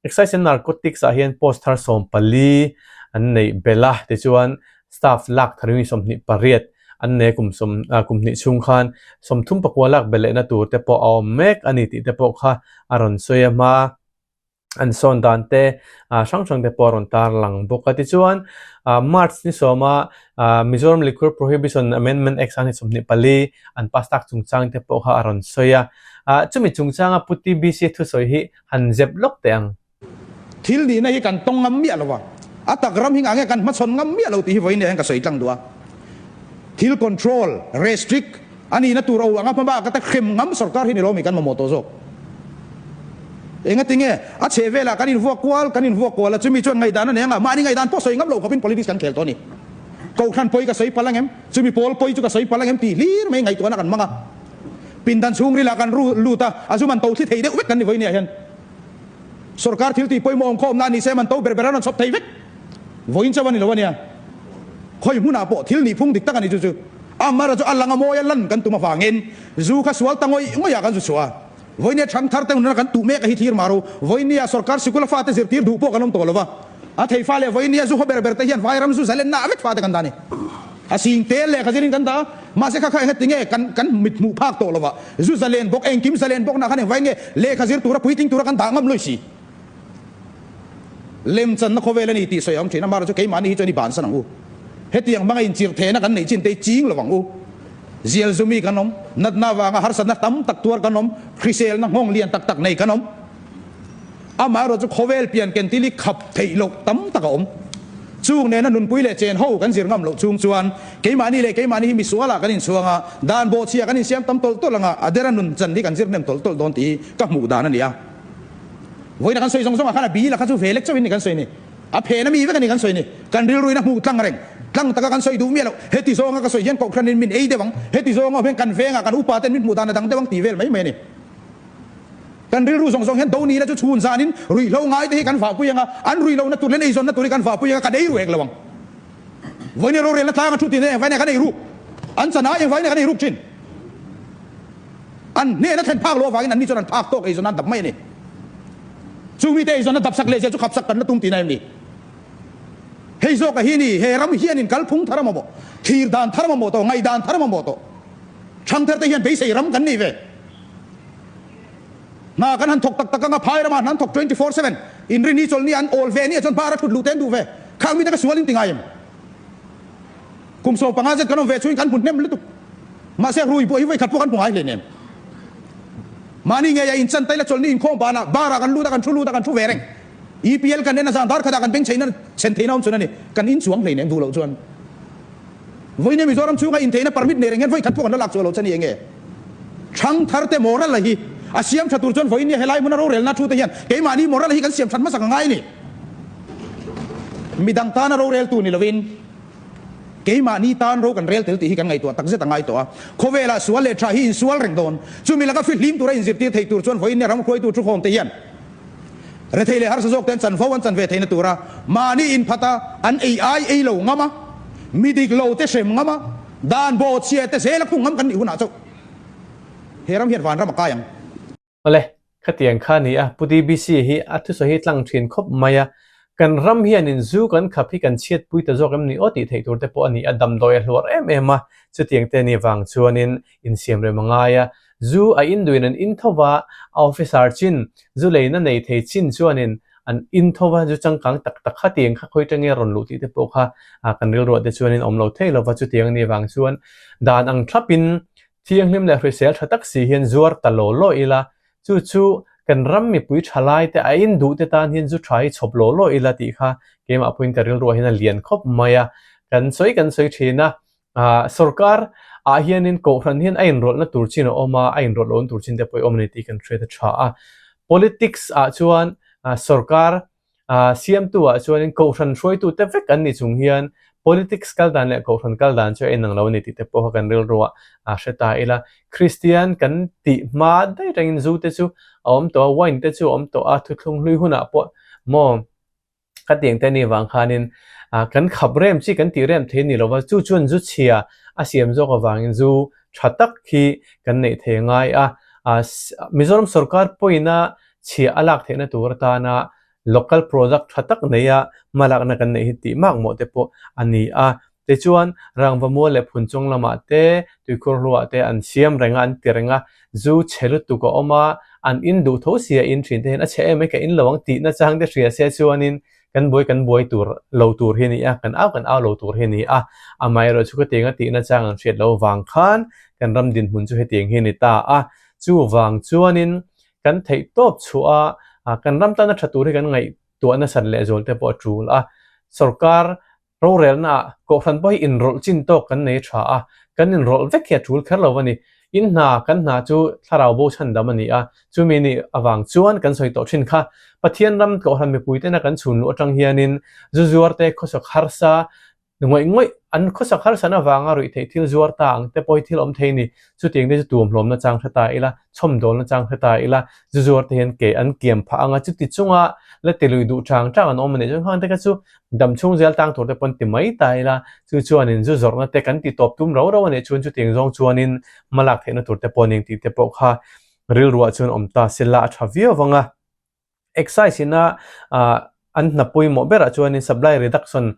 Excise and Narcotics ah hian post thar 14 an neih belh a, tichuan staff lak thar hi 28 an nei a kum sawm kum hnih chhung khan 39 lak belh lehna tur te pawh a awm mek a ni tih te pawh kha a rawn sawi a hma. an sawn dan te hrang hrang te pawh a rawn tar lang bawk a. Tichuan March ni sawma Mizoram Liquor Prohibition Amendment Act 2024 an pass tak chungchang te pawh kha a rawn sawi a. Chumi chungchanga Pu TBC thusawi hi han zep lawk teh ang. Thil nihna hi kan tawng ngam miah lo a, a tak ram hi ngah nge kan hmachhawn ngam miah lo tih hi vawiin hian ka sawi tlang duh a. Thil control, restrict, A nihna tur o anga hma bak ata hrem ngam sorkar hi ni lo mi kan mamawh tawh zawk. Engati nge a chheh velah kan invuak kual kan invuak kual a, chumi chuan ngaihdan a nei anga mahni ngaihdan pawh sawi ngam loh khawpin politics kan khel tawh a ni. Kohhran pawi ka sawi palh angem, chumi pawl pawi chu ka sawi palh angem tih hlir mai ngaihtuahna kan hmang a. Pindan chhungrilah kan ru lut a, a zu man to thli thei deuh vek kan ni vawinia hian. Sorkar thil tih pawimawh awm khawmna a ni se man to ber ber an rawn chhawp thei vek. Vawiin chauh a ni lo a nia. Khawi hmunah pawh thil nihphung dik tak a ni chu chu. Amaherawhchu chu a lang a mawi a lan kan tum avangin zu kha sual ta ngawih ngawih ah kan zu chhuah a. Vawinia thang thar te hunna kan tuh mek a hi thlir mah ro. Vawinia sorkar sikula fate zirtir duh pawh kan awm tawh lo va. A thei fa leh vawinia zu haw ber ber te hian vairam zu zalenna ah vek fate kan dah a ni. A sing tel leh kha zirin kan dah a. Mahse kha kha engati nge kan kan mit hmuh phak tawh lo va. Zu zalen bawk engkim zalen bawk nah khan engvai nge lehkha zir tura puitling tura kan dah ngam lui si. Lemchanna khawvel a ni tih sawi a awm thin a, amaherawhchu keimahni hi chuan i bansan ang u. Hetiang hmanga inchirh thehna kan neih chin te hi ching lo ang u. Zial zumi kan awm, natna avanga harsatna tam tak tuar kan awm, hriselna nghawng lian tak tak nei kan awm. Amaherawhchu khawvel pian ken til hi khap theih loh tam tak a awm. Chung nena nunpui leh chen ho kan zir ngam loh chung chuan keimahni leh keimahni hi misualah kan inchhuang a, dan bawhchhia kan insiam tam tawlh tawlh ang a, a dera nun chan hi kan zir hnem tawlh tawlh dawn tih hi ka hmuh dan a ni a. Vawiin a kan sawi zawng zawng ah khan a bil a kha chu ve lek chauhin ni kan sawi ni. A phen a mi vek a ni kan sawi ni. Kan rilruin a hmuh tlang reng. Tlang taka kan sawi duh miah loh. Heti zawnga ka sawi hian kohhranin min ei deuh ang, heti zawnga awm hian kan vengah kan upa ten min hmuh dan a dang deuh ang tih vel mai mai a ni. Kan rilru zawng zawng hian do ni la chu chhun zanin ruihhlo ngai te hi kan vahpui ang a, an ruihlohna tur leh an eizawnna tur hi kan vahpui ang a, kan ei ruh hek lo ang. Vawiin rorelna tlanga thu tih engvai nge kan ei ruk? An chan ai engvai nge kan ei ruk thin? An hnehna thlen phak loh avangin anni chuan an phak tawk eizawn an dap mai a ni. Chu mite eizawnna dap sak leh zel chu khap sak kan la tum tihna em ni? Hei zawka hi ni, he ram hianin kalphung thar a mamawh, thlir dan thar a mamawh tawh, ngaihdan thar a mamawh tawh. Thangthar te hian beisei ram kan nei ve. Hna kan han thawk tak tak anga phai ramah hna an thawk 24/7. Inrini chawlhni an awl ve nia chuan bar a thut luh te an duh ve. Khang mite ka sual in ti ngai em? Kum 15 zet kan awm ve chungin kan hmu hnem lutuk. Mahse rui pawh hi vawikhat pawh kan hmu ngai hlein em. Mahni ngei a inchan taila chawlhni inkhawm banah bar ah kan lut a kan thu lut a kan thu ve reng. EPL kan en a zan dar khatah kan beng chheina chhen theihna awm chun a ni. Kan inchuang hlein em duh loh chuan. Vawiin Mizoram chhunga intheihna permit nei reng hian vawikhat pawh kan la lak chhuah loh che ni enge? Thangthar te moral a hi a siam tha tur chuan vawiin nia helai hmuna rorelna thu te hian keimahni moral a hi kan siam that hmasak a ngai a ni. Midang tana roreltu ni lovin keimahni tan ro kan rel tel tih hi kan ngaihtuah takzet a ngai tawh a. Khawvelah sual leh tha hi insual reng dawn. Chumi laka fihlim tura inzirtir thei tur chuan vawiin nia ram hruaitu thukhawm te hian Rethei leh harsa zawk te an chanvo an chan ve theihna tura mahni inphat a, an ei ai ei lo ngam a, mi dik lo te hrem ngam a, dan bawhchhia te zel a khung ngam kan nih hunah chauh he ram hian vanram a kai ang. Awle, khatiang kha ni a, Pu DBC hi a thusawi hi tlang thin khawp mai a, kan ram hianin zu kan khap hi kan chhiatpui ta zawk em ni aw tih theih tur te pawh a ni a, damdawi a hluar em em a, chutiang te ni vang chuanin insiam rem a ngai a, Zu a in duin an in tho va, a officer chin, zu leina nei thei chin chuanin an in tho va, zu changkang tak tak kha tiang kha khawi tang nge rawn luh tih te pawh kha kan rilruah te chuanin awm lo thei lo va, chutiang a nih vang chuan dan ang thlapin thianghlim leh hrisel tha tak si hian zuar ta law law ila, chu chu kan ram mipui tha lai te a in duh te tan hian zu tha hi chhawp law law ila tih kha keimah pawhin ka rilruah hian a lian khawp mai a, kan sawi kan sawi thin a. Sorkar ah hianin kohhran hian a inrawlhna tur chin a awm a, a inrawlh lohna tur chin te pawh i awm a ni tih kan hriat a tha a. Politics ah chuan sorkar siamtu ah chuanin kohhran hruaitu te vek an ni chung hian politics kal dan leh kohhran kal dan chu a inang lo a ni tih te pawh kha kan rilruah a hre ta ila. Kristian kan tih hma daih rengin zu te chu a awm tawh a, wine te chu a awm tawh a, thuthlung hlui hunah pawh maw Khatiang te nih vang khanin kan khap rem chi kan tih rem thei ni lova, chu chuan zu chhia a siam zawk avangin zu tha tak hi kan neih thei ngai a. Mizoram sorkar pawina chhia a lak theihna tur atana local product tha tak neia hmalakna kan neih hi tih makmawh te pawh a ni a. Tichuan, rangva mual leh phun chung lamah te, tuikhur hluah te an siam reng a, an ti reng a, zu chhe lutuk a awm a, an in duh tho si a in thin te hian a chhe em mai ka in lo ang tih nachang te hria se chuanin kan buai kan buai tur lo tur hi a ni a, kan au kan au lo tur hi a ni a, amaherawhchu chu ka tiang a tih nachang an hriat loh vang khan kan ram dinhmun chu hetiang hi a ni ta a, chuvang chuanin kan theih tawp chhuah a, kan ram tana tha tur hi kan ngaihtuah nasat lehzual te pawh a tul a, sorkar Rorelna ah Kohhran pawh hi inrawlh chin tawk kan nei tha a, kan inrawlh vek hi a tul kher lo a ni. In hna, kan hna chu thlarau bo chhandam a ni a, chumi nih avang chuan kan sawi tawh thin kha. Pathian ram Kohhran mipui tena kan chhun luh atang hianin zu zuar te, khawsak harsa, Ngawih ngawih an khawsak harsan avanga ruih theih thil zuar ta ang te pawh hi thil awm thei a ni. Chutiang te chu tuamhlawm nachang hre ta ila, chhawmdawl nachang hre ta ila, zu zuar te hian ke an kiam phah ang a, chuti chunga la ti lui duh chang chang an awm a nih chuan khang te kha chu dam chhung zel tang tur te pawn ti mai ta ila, chu chuanin zu zawrhna te kan ti tawp tum ro ro a nih chuan chutiang zawng chuanin hmalak theihna tur te pawh ning tih te pawh kha rilruah chuan awm ta sela a tha viau vang a. Excise ina an hna pawimawh berah chuanin supply reduction,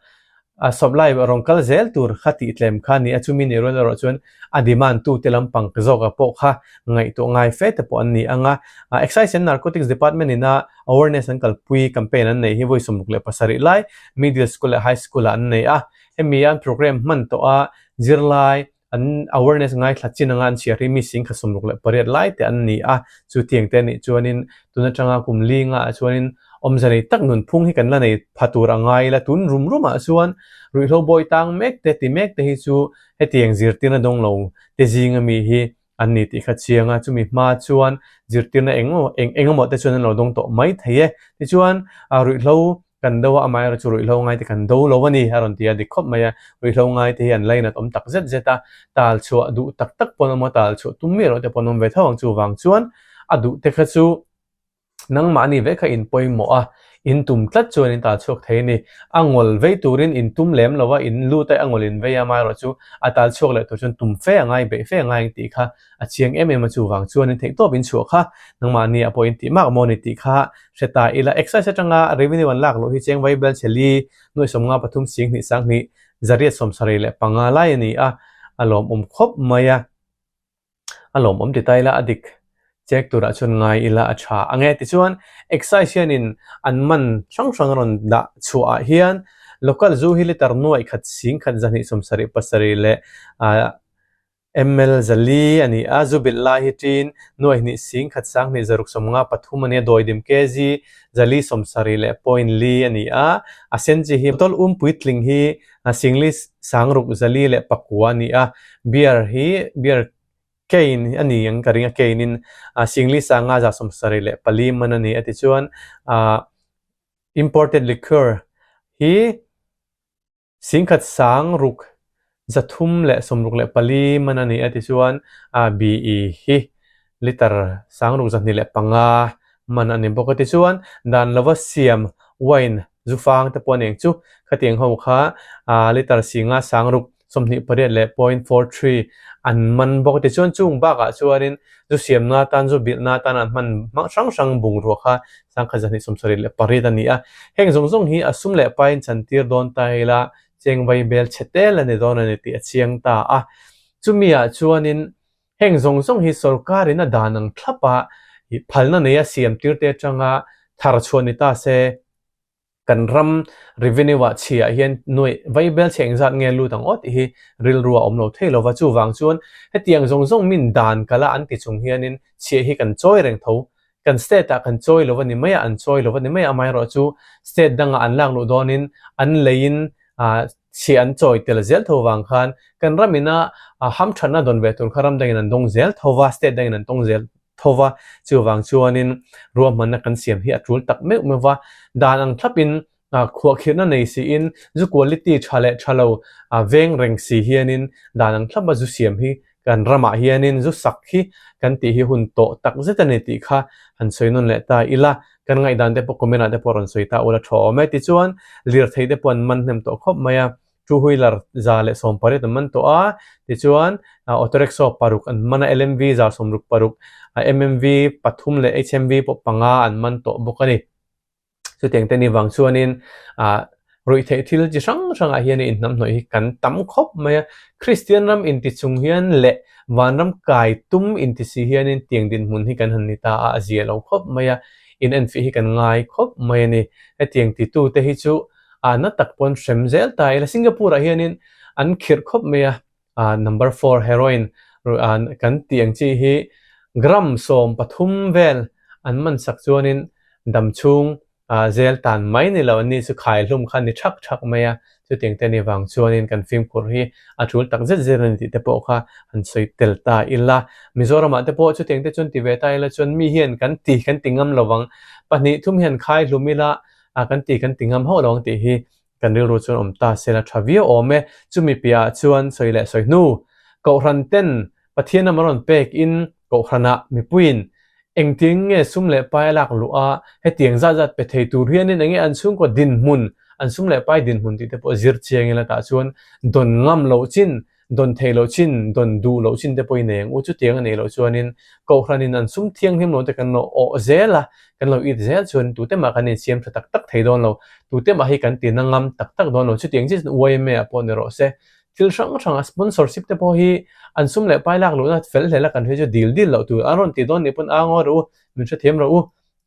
supply rawn kal zel tur kha tih tlem kha a ni a, chumi nih rual erawh chuan a demand tute lampang zawkah pawh kha ngaihtuah ngai fe te pawh an ni ang a. Excise and Narcotics Department ina awareness an kalpui campaign an neih hi vawi 67 lai middle school leh high school ah an nei a, hemi an programme hman tawh a zirlai An awareness ngaithla chin anga an chhiar hi mi sing kha 68 lai te an ni a, chutiang te anih chuanin tun atanga kum li nga ah chuanin awmze nei tak nunphung hi kan la nei pha tur a ngai ila, tun rum rum ah chuan ruihhlo bawi tang mek te ti mek te hi chu hetiang zirtirna dawng lo te zing ami hi an ni tih kha chiang a, chumi hma chuan zirtirna eng eng engemaw te chuan an lo dawng tawh mai thei e. Tichuan ruihhlo Kan do a, amaherawh chu ruihhlo ngaite kan do lo a ni, a rawn ti a, dik khawp mai a. Ruihhlo ngaite hi an lainat awm tak zet zet a, tal chhuah duh tak tak pawn awm a, tal chhuah tum miah loh te pawn awm ve tho ang. Chuvang chuan a duh te kha chu nangmahni vek kha in pawimawh a, in tum tlat chuan in tal chhuak thei a ni. A ngawl vei turin in tum lem lo a, in lut a, a ngawl in vei a, amaherawh chu a tal chhuak leh tur chuan tum fe a ngai, beih fe a ngai ang tih kha a chiang em em a. Chuvang chuan in theihtawp in chhuah kha nangmahni ah pawh in tih mak maw ni tih kha Hre ta ila, excise atanga revenue an lak loh hi cheng vai bel chhe li, nuaih 53 sing hnih sang hnih, 875 lai a ni a, a lawmawm khawp mai a. A lawmawm ti ta ila, a dik check turah chuan ngai ila a tha ang e. Tichuan, excise hianin an man hrang hrang a rawn dah chhuahah hian local zu hi litre nuaih khat sing khat 277 leh ML 400 a ni a, zu bilh lai hi ṭin nuai hnih sing khat sang hnih zaruk 53 a ni a, dawidim kg 470 leh point li a ni a, a sen chi hi bottle um puitling hi singli sangruk 409 a ni a, beer hi beer cane a ni ang ka ring a, cane in singli sanga 74 man a ni a tichuan imported liqueur hi Singkhat sang ruk 364 man a ni a tichuan BE hi litre sang ruk 205 man a ni bawk a tichuan dan lova siam wine zufang te pawh a ni ang chu khatiang ho kha litre singa sang ruk 28 leh 0.43 an man bawk a tichuan chung bakah chuanin zu siamna atan zu bilhna atan an hman hrang hrang bungrua kha sangkhat 278 a ni a. Heng zawng zawng hi a sum leh pain chantir dawn ta ila cheng vai bel chhe tel a ni dawn a ni tih a chiang ta a. Chumi ah chuanin heng zawng zawng hi sorkarin a dan ang thlap a phalna neia siam tir te atanga thar chhuah ni ta se, Kan ram revenue ah chhiah hian nuaih vai bel chhe engzat nge lut ang aw tih hi rilru a awm lo thei lo va, chuvang chuan hetiang zawng zawng min dan kala an ti chung hianin chhiah hi kan chawi reng tho. Kan state ah kan chawi lo va ni mai a, an chawi lo va ni mai a, amaherawh chu state dangah an lak luh dawnin an leiin chhiah an chawi tel zel tho vang khan kan ram ina hamthatna dawn ve tur kha ram dangin an dawng zel tho va, state dangin an tawng zel tho va, chuvang chuanin ruahmanna kan siam hi a tul tak meuh meuh va, dan ang thlapin khuahkhirhna nei siin zu quality tha leh tha lo veng reng si hianin dan ang thlapa zu siam hi kan ramah hianin zu sak hi kan tih hi hun tawh tak zet a ni tih kha han sawi nawn leh ta ila, kan ngaihdan te pawh comment ah te pawh rawn sawi ta ula tha awm e. Tichuan lirthei te pawh an man hnem tawh khawp mai a, Two wheeler 118 an man tawh a, tichuan auto rickshaw paruk an man a, LMV 66, MMV pathum leh HMV pawh panga an man tawh bawk a ni. Chutiang te ni vang chuanin ruihtheih thil chi hrang hrangah hian inhnamhnawih hi kan tam khawp mai a, Kristian ram inti chung hian leh vanram kai tum inti si hianin tiang dinhmun hi kan han ni ta a, a zia lo khawp mai a, inenfih hi kan ngai khawp mai a ni. Hetiang titute hi chu a na tak pawn hrem zel ta ila Singapore ah hianin an khirh khawp mai a ah number four heroin kan tih ang chi hi gram 13 vel an man sak chuanin dam chhung ah zel tan mai ni lo an ni chu khai hlum kha ni thak thak mai a chutiang te ni vang chuanin kan fimkhur hi a tul tak zet zet a ni tih te pawh kha han sawi tel ta ila Mizoram ah te pawh chutiang te chuan ti ve ta ila chuan mi hian kan ti kan ti ngam lovang pahnih thum hian khai hlum ila a kan ti kan ti ngam hauh lo ang tih hi Kan rilru chuan awm ta sela tha viau awm e. Chumi piahah chuan sawi leh sawi hnu, Kohhran ten Pathian ram a rawn pek in Kohhranah mipuiin engtin nge sum leh pai a lak luh a, hetiang zat zat pe thei tur hianin enge an chhungkaw dinhmun, an sum leh pai dinhmun tih te pawh zir chiang ila tah chuan dawn ngam loh chin Dawn theih loh chin, dawn duh loh chin te pawhin nei ang u. Chutiang a neih loh chuanin Kohhranin an sum thianghlim lo te kan lo awh zel a, kan lo it zel chuan tute mah kan insiam tha tak tak thei dawn lo. Tute mah hi kan tina ngam tak tak dawn lo. Chutiang chiah chuan YMA ah pawh ni rawh se. Thil hrang hrang a sponsorship te pawh hi an sum leh pai lak luhna fel hlel a kan hria chu dil dil loh tur an rawn ti dawn nih pawn a ngaw rawh u, min hrethiam rawh u.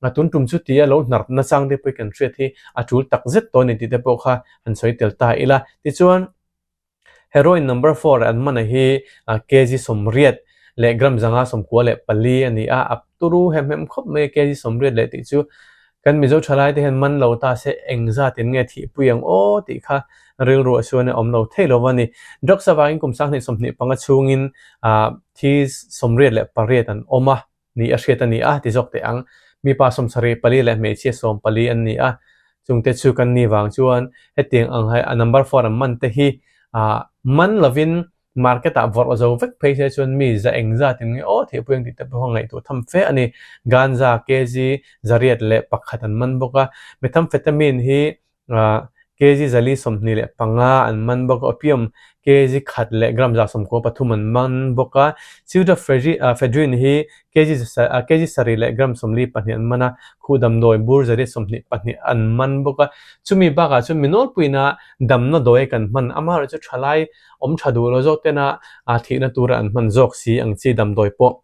A tun tum chu tia lo hnarh nachang te pawh hi kan hriat hi a tul tak zet tawh a ni tih te pawh kha han sawi tel ta ila. Tichuan. Heroin number 4 an man hi kg 80 leh gram 194 a ni a, a turu hem hem khawp mai a kg 80 leh tih chu kan Mizo thalai te hian man lo ta se eng zat in nge thihpui ang aw tih kha rilru a chuan a awm lo thei lo a ni. Drugs avangin kum 2025 chhungin thi 88 an awm a. ni a hriat a ni a, ti zawk teh ang. Mipa 74 leh hmeichhia 14 an ni a, chungte chu kan ni vang chuan hetiang ang hai a number 4 an man te hi man lovin market ah vawrh zo vek phei se chuan mi za eng zat in nge aw theihpui ang tih te pawh ngaihtuah tham fe a ni. Ganja kg 101 an man bawk a, methamphetamine hi Kg 425 an man bawk a, opium kg khat leh gram 193 an man bawk a, pseudoephedrine hi kg kg sarih leh gram 42 an man a, khuh damdawi bur 122 an man bawk a. Chumi bakah chuan mi nawlpuina damna dawi kan hman amaherawhchu thalai awm tha duh lo zawk tena thihna tura an hman zawk si ang chi damdawi pawh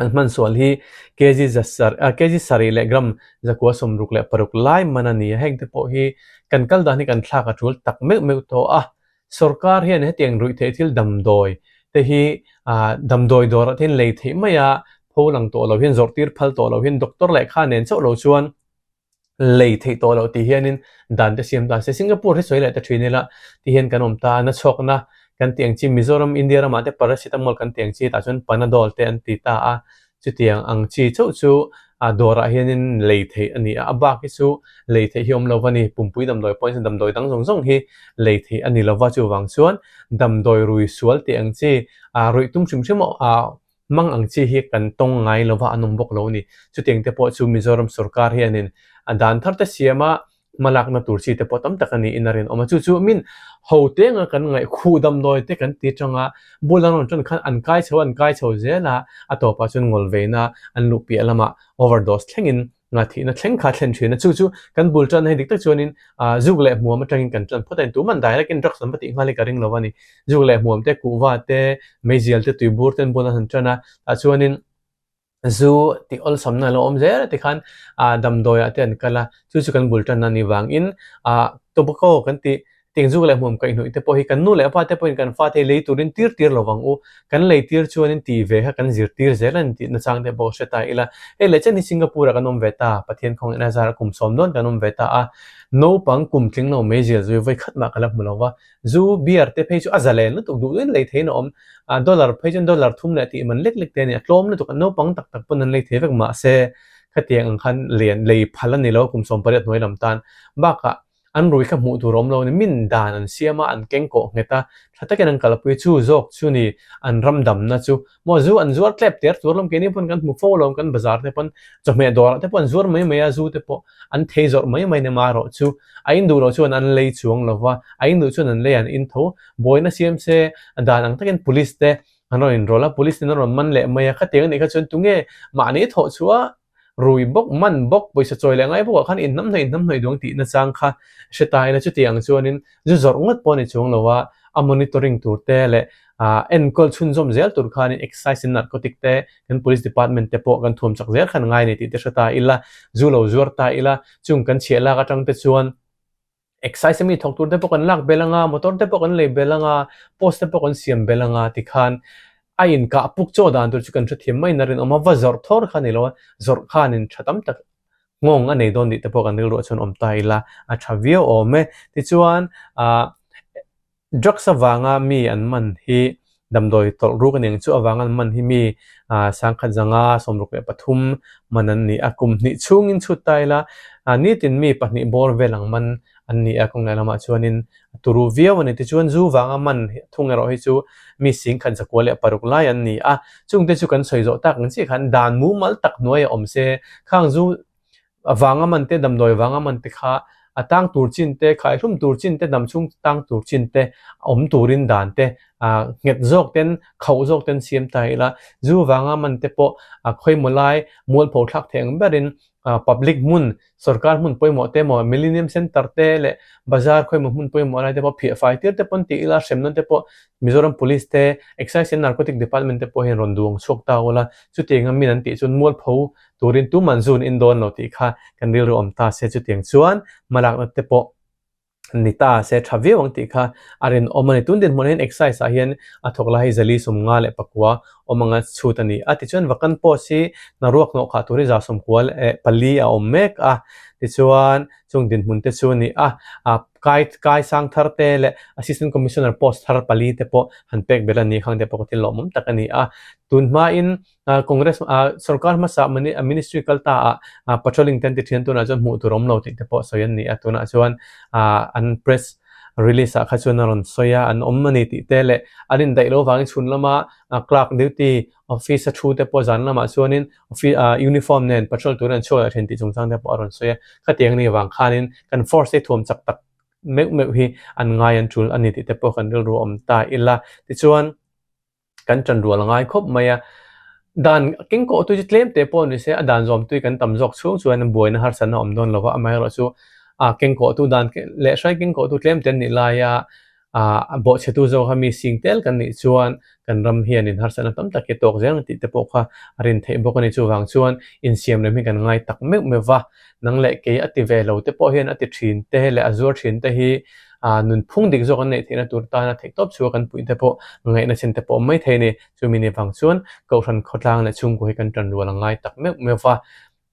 An hman sual hi kg kg sarih leh gram 966 lai man a ni a, heng te pawh hi kan kal dan hi kan thlak a tul tak meuh meuh tawh a. Sorkar hian hetiang ruih theih thil damdawi te hi damdawi dawrah te hian lei theih mai a, pho lang tawh lo hian zawrh tir phal tawh lo hian doctor lehkha nen chauh lo chuan lei theih tawh loh tih hianin dan te siam ta se. Singapore hi sawi leh ta thin ila ti hian kan awm ta a, nachhawkna kan tih ang chi Mizoram India ramah te paracetamol kan tih ang chi tah chuan Panadol te an ti ta a, chutiang ang chi chauh chu dawrah hianin lei theih a ni a, a bak hi chu lei theih hi awm lo va ni, pumpui damdawi pawh hian damdawi dang zawng zawng hi lei theih a ni lo va, chuvang chuan damdawi rui sual tih ang chi ruih tum hrim hrim Hmang ang chi hi kan tawng ngai lova an awm bawk lo a ni. Chutiang te pawh chu Mizoram sorkar hianin a dan thar te siam a, hmalakna tur chi te pawh tam tak a niin a rinawm a. Chu chu min ho tenga kan ngaih khuh damdawi te kan ti tanga bul an rawn tan khan an kai chho an kai chho zel a, a tawpah chuan ngawl veina an luh piah lamah overdose thlengin nga thihna thleng kha thlen thin a, chu chu kan bul tan hei dik tak chuanin ah zuk leh hmuam atangin kan tan phawt a ni, tuman direct in drugs an va tih nghal hi ka ring lo a ni, zuk leh hmuam te, kuhva te, meizial te, tuibur te an bun an han tan a, tah chuanin zu tih awlsamna a lo awm zel a tikhan ah damdawi ah te an kal a, chu chu kan bul tan a nih vangin ah tobacco kan tih Tiang zuk leh hmuam kaihhnawih te pawh hi kan nu leh pa te pawhin kan fate hi lei turin tir tir lo vang u. Kan lei tir chuanin ti ve kha kan zir tir zel a ni tih nachang te pawh hre ta ila. Hei leh chen hi Singapore ah kan awm ve ta, Pathian khawngaihna zara kum sawm dawn kan awm ve ta a. Naupang kum tling lo mai zial zui vawi khat mah ka la hmu lo va. Zu, beer te phei chu a za len lutuk duh duhin lei theiin a awm. Dollar phei chuan dollar thum leh tih man lek lek te a ni a, tlawm lutuk a, naupang tak tak pawn an lei thei vek mahse khatiang ang khan lian lei phal a ni lo kum 18 hnuai lam tan. Bakah An rui kha hmuh tur a awm lo a ni. Min dan an siam a, an keng kawh nghet a, tha takin an kalpui chu zawk chu ni an ram damna chu. Maw zu an zuar tlep ter tur lawm keini pawn kan hmu fo lawm kan bazar te pawn chawhmeh dawrah te pawh an zuar mai mai a, zu te pawh an thei zawrh mai mai ni marawh chu a in duh loh chuan an lei chuang lo va, a in duh chuan an lei an in tho. Buaina siam se dan ang takin police te an rawn inrawlh a, police ten an rawn man leh mai a, khatiang anih kha chuan tunge mahni thawh chhuah Rui bawk, man bawk, pawisa chawi leh ngai bawkah khan inhnamhnawih inhnamhnawih duang tih nachang kha hre ta ila chuti ang chuanin zu zawrh ngawt pawh a ni chuang lo a, a monitoring tur te leh enkawl chhunzawm zel tur khanin excise and narcotic te kan police department te pawh kan thuam chak zel khan ngai a ni tih te hre ta ila, zu lo zuar ta ila chung kan chhiah lak atang te chuan Excise a mi thawk tur te pawh kan lak belh anga, motor te pawh kan lei belh anga, post te pawh kan siam belh anga tikhan a inkah puk chaw dan tur chu kan hrethiam mai in a rinawm a, va zawrh thawr kha ni lo a, zawrh khanin tha tam tak nghawng a nei dawn tih te pawh kan rilruah chuan awm ta ila a tha viau awm e. Tichuan ah Drugs avanga mi an man hi damdawi tawlh ruk a ni ang chu avanga an man hi mi 1563 man an ni a, kum hnih chhungin chhut ta ila nitin mi pahnih bawr vel ang man an ni a, kawng lehlamah chuanin a turu viau a ni. Tichuan zu vanga man thung erawh hi chu mi singkhat zakua leh paruk lai an ni a, chungte chu kan sawi zawh tak ang chiah khan dan mumal tak hnuaia awm se, khang zu vanga man te, damdawi vanga man te kha a tang tur chin te, khaihlum tur chin te, damchhung tang tur chin te awm turin dan te nghet zawk ten, khauh zawk ten siam ta ila, zu vanga man te pawh khawimaw lai mualpho thlak thei ang berin public hmun, sorkar hmun pawimawh te emaw Millennium Centre te leh bazar khawimaw hmun pawimawh lai te pawh phiah fai tir te pawn ti ila hremna te pawh Mizoram Police te, Excise and Narcotic Department te pawh hian rawn duang chhuak ta ula, chutianga min an tih chuan mualpho turin tuman zun in dawn lo tih kha kan rilru awm ta se chutiang chuan hmalakna te pawh ni ta se tha viau ang tih kha a rinawm a ni. Tun dinhmunah hian excise ah hian a thawk lai hi zali sawmnga leh pakua awm anga chhut a ni a, tichuan vakan post hi hnaruak hnawh khah tur hi za sawmkua leh pali a awm mek a, tichuan chung dinhmun te chu a ni a, kai kai sang thar te leh assistant commissioner post thar pali te pawh han pek belh a ni khang te pawh ka thil lawmawm tak a ni a, tun hmain Congress sorkar hmasa ministry kal ta ah patrolling te an ti thin tunah chuan hmuh tur awm lo tih te pawh sawi an ni a, tunah chuan an press release ah kha chuan a rawn sawi a, an awm a ni tih te leh an indaih lo vangin chhun lama clerk duty office a thu te pawh zan lamah chuanin uniform nen patrol turin an chhuak leh thin tih chungchang te pawh a rawn sawi a, khatiang ni vang khanin kan force te thuam chak tak meuh meuh hi an ngai an tul a ni tih te pawh kan rilru awm ta ila tichuan. Kan ṭan rual a ngai khawp mai a, dan kengkawh tui chu tlem teh pawh ni se a dan zawm tui kan tam zawk chhung chuan buaina harsatna a awm dawn lo va, amaherawh chu a kengkawh tu dan leh hrai kengkawh tu tlem te an nih laia a bawhchhe tu zawk a mi sing tel kan nih chuan kan ram hian in harsatna tam tak hi a tawk zel ang tih te pawh kha a rin theih bawk a ni. Chuvang chuan insiam rem hi kan ngai tak meuh meuh va, nang leh kei a ti ve lo te pawh hian a ti thin te leh a zuar thin te hi ah nunphung dik zawk an neih theihna tur tana theihtawp chhuah kan puih te pawh ngaihna chin te pawh awm mai thei a ni. Chumi ni vang chuan Kohhran khawtlang leh chhungkua hi kan tan rual a ngai tak meuh meuh va.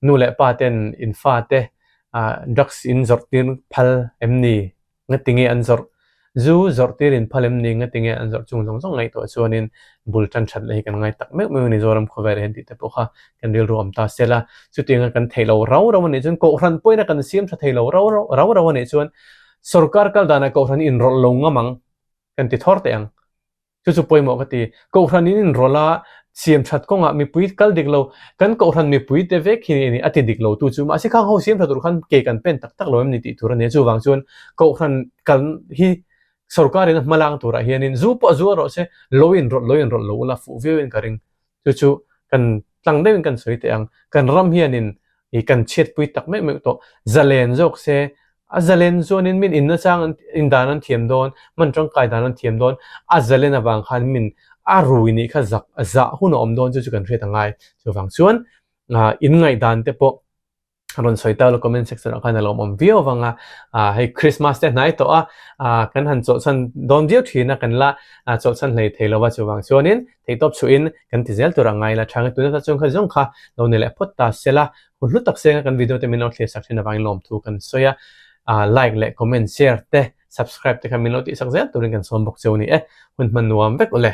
Nu leh pa ten in fa te ah drugs in zawrh tir phal em ni? Ngati nge an zawrh? Zu zawrh tir in phal em ni? Ngati nge an zawrh chung zawng zawng ngaihtuah chuanin bul tan that leh hi kan ngai tak meuh meuh a ni. Zoram khawvel hian tih te pawh kha kan rilru awm ta sela. Chutianga kan theih lo rau rau a nih chuan Kohhran pawhin a kan siam tha thei lo rau rau rau a nih chuan Sorkar kal danah Kohhran in inrawlh lo ngam ang kan ti thawr teh ang. Chu chu pawimawh ka ti. Kohhran in inrawlh a, siam that kawngah mipui kal dik lo, kan Kohhran mipui te vek hi a ni, a ti dik lo tu chu. Mahse khang ho siam tha tur khan ke kan pen tak tak lo em ni tih tur a ni a. Chuvang chuan Kohhran kal hi sorkar in a hma lang turah hianin zu pawh zu a rawh se, lo inrawlh lo inrawlh lo ula fuh viau in ka ring. Chu chu kan tlang deuhin kan sawi teh ang. Kan ram hianin i kan chhiatpui tak meuh meuh tawh. Zalen zawk se, a zalen chuanin min inna chang an in dan an thiam dawn, hman tangkai dan an thiam dawn, a zalen avang khan min a rui nih kha zak zah hun a awm dawn chu chu kan hriat a ngai. Chuvang chuan in ngaihdan te pawh rawn sawi ta lo comment section ah khan a lo awm viau vang a ah hei Christmas te hnai tawh a ah kan han chawlhchhan dawn viau thin a kan la chawlhchhan hlei thei lo va chuvang chuanin theihtawp chhuhin kan ti zel tur a ngai la tha nge tuna ta chuan kha zawng kha lo ni leh phawt ta sela hun hlu tak senga kan video te min lo thlir sak thin avangin lawmthu kan sawi a ah like leh comment share te subscribe te kha min lo tihsak zel turin kan sawm bawk cheu a ni e hun hman nuam vek ule.